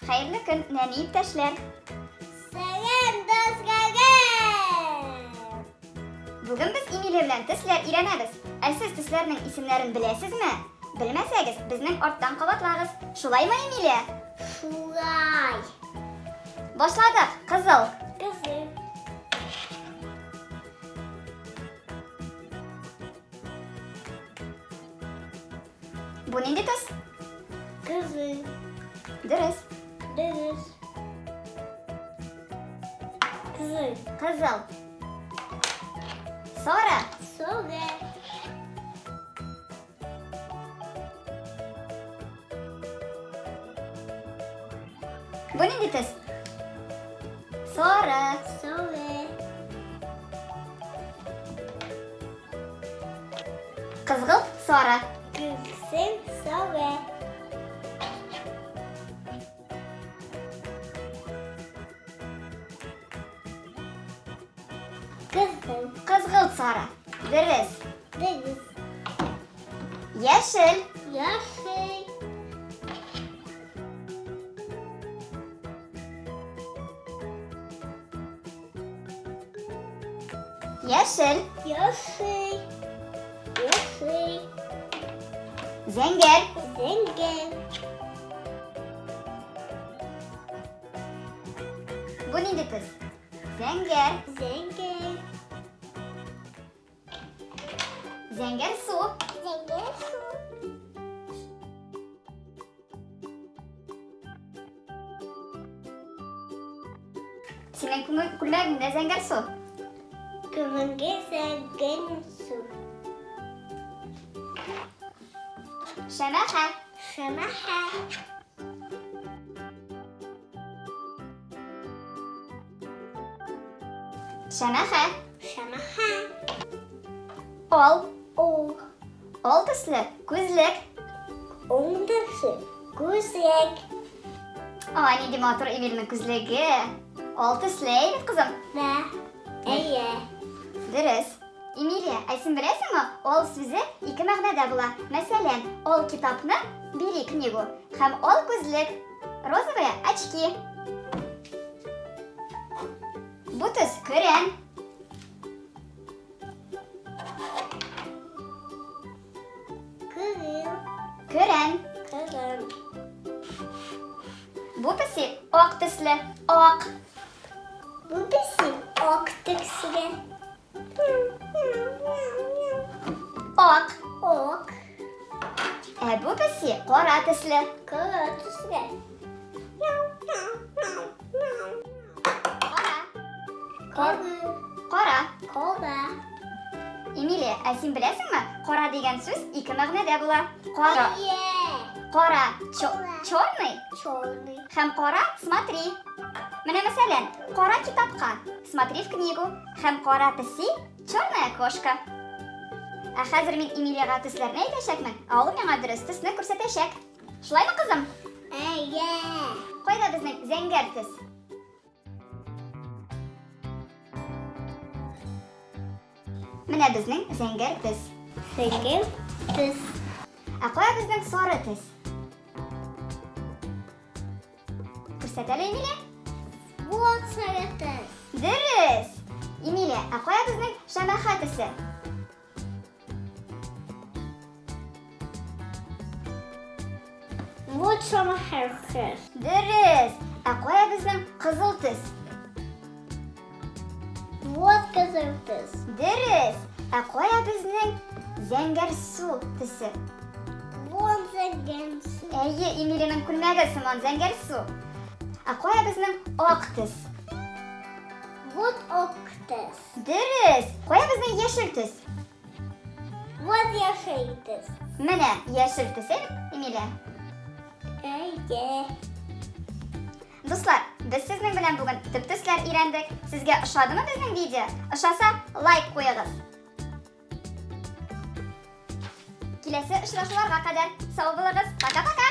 Хәерле көн, нәни иптәшләр! Сәлам, дусларым! Бүген без Эмилия белән төсләр өйрәнәбез. Ә сез төсләрнең исемнәрен беләсезме? Белмәсәгез, безнең арттан кабатлагыз. Шулаймы, Эмилия? Шулай. Башладык. Кызыл. Кызыл. Бу нинди төс? Кызыл. Дөрес. Дөрес. Кызыл. Кызыл. Сары. Сары. Бу нинди төс? Сары. Сары. Кызгылт сары. Кызгылт сары. Кызгылт. Кызгылт сары. Дөрес. Дөрес. Яшел. Яшел. Яшел. Яшел. Яшел. Зәңгәр. Зәңгәр. Бу нинди төс? Зәңгәр. Зәңгәр. Зәңгәр су. Зәңгәр су. Синең күңел күлмәгеңдә зәңгәр су. Күңелгә зәңгәр су. Шәмәхә. Шәмәхә. Шәмәхә. Шәмәхә. Ал. Ул. Ал төсле күзлек. Уң төсле күзлек. Ай, нинди матур Эмильнең күзлеге. Ал төсле әйбәт, кызым. Да. Әйе. Дөрес. Эмилия, ә син беләсеңме, ал сүзе ике мәгънәдә була. Мәсәлән, ал китапны, бери книгу, һәм ал күзлек, розовые очки. Бу төс көрән. Көрән. Көрән. Көрән. Бу песи ак төсле. Ак. Бу песи ак төсле. Ак. Ак. Ә бу песи кара төсле. Кара төсле. Кара. Кара. Кара. Кара. Эмилия, ә син беләсеңме, кара дигән сүз ике мәгънәдә була. Кара. Әйе. Кара, черный. Черный. Һәм кара, смотри. Менә мәсәлән, кара китапка, смотри в книгу. Һәм кара песи, черная кошка. Ә хәзер мин Эмилиягә төсләрне әйтәчәкмен, ә ул миңа дөрес төсне күрсәтәчәк. Шулаймы, кызым? Әйе. Кайда безнең зәңгәр төс? Менә безнең зәңгәр төс. Зәңгәр төс. Ә кая безнең сары төс? Күрсәт әле, Эмилия. Вот сары төс. Дөрес. Эмилия, ә кая безнең шәмәхә төсе? Вот шәмәхә төс. Дөрес. Ә кая безнең кызыл төс? Вот кызыл төс. Дөрес. Ә кая безнең зәңгәр су төсе? Вон зәңгәр су. Әйе, Эмилиянең күлмәге сыман зәңгәр су. Ә кая безнең ак төс? Вот ак төс. Дөрес! Кая безнең яшел төс? Вот яшел төс. Менә яшел төсе, Эмилия. Әйе. Дуслар, без сезнең белән бүген төп төсләр өйрәндек. Сезгә ошадымы безнең видео? Ошаса, лайк куегыз. Киләсе очрашуларга кадәр сау булыгыз. Пока-пока!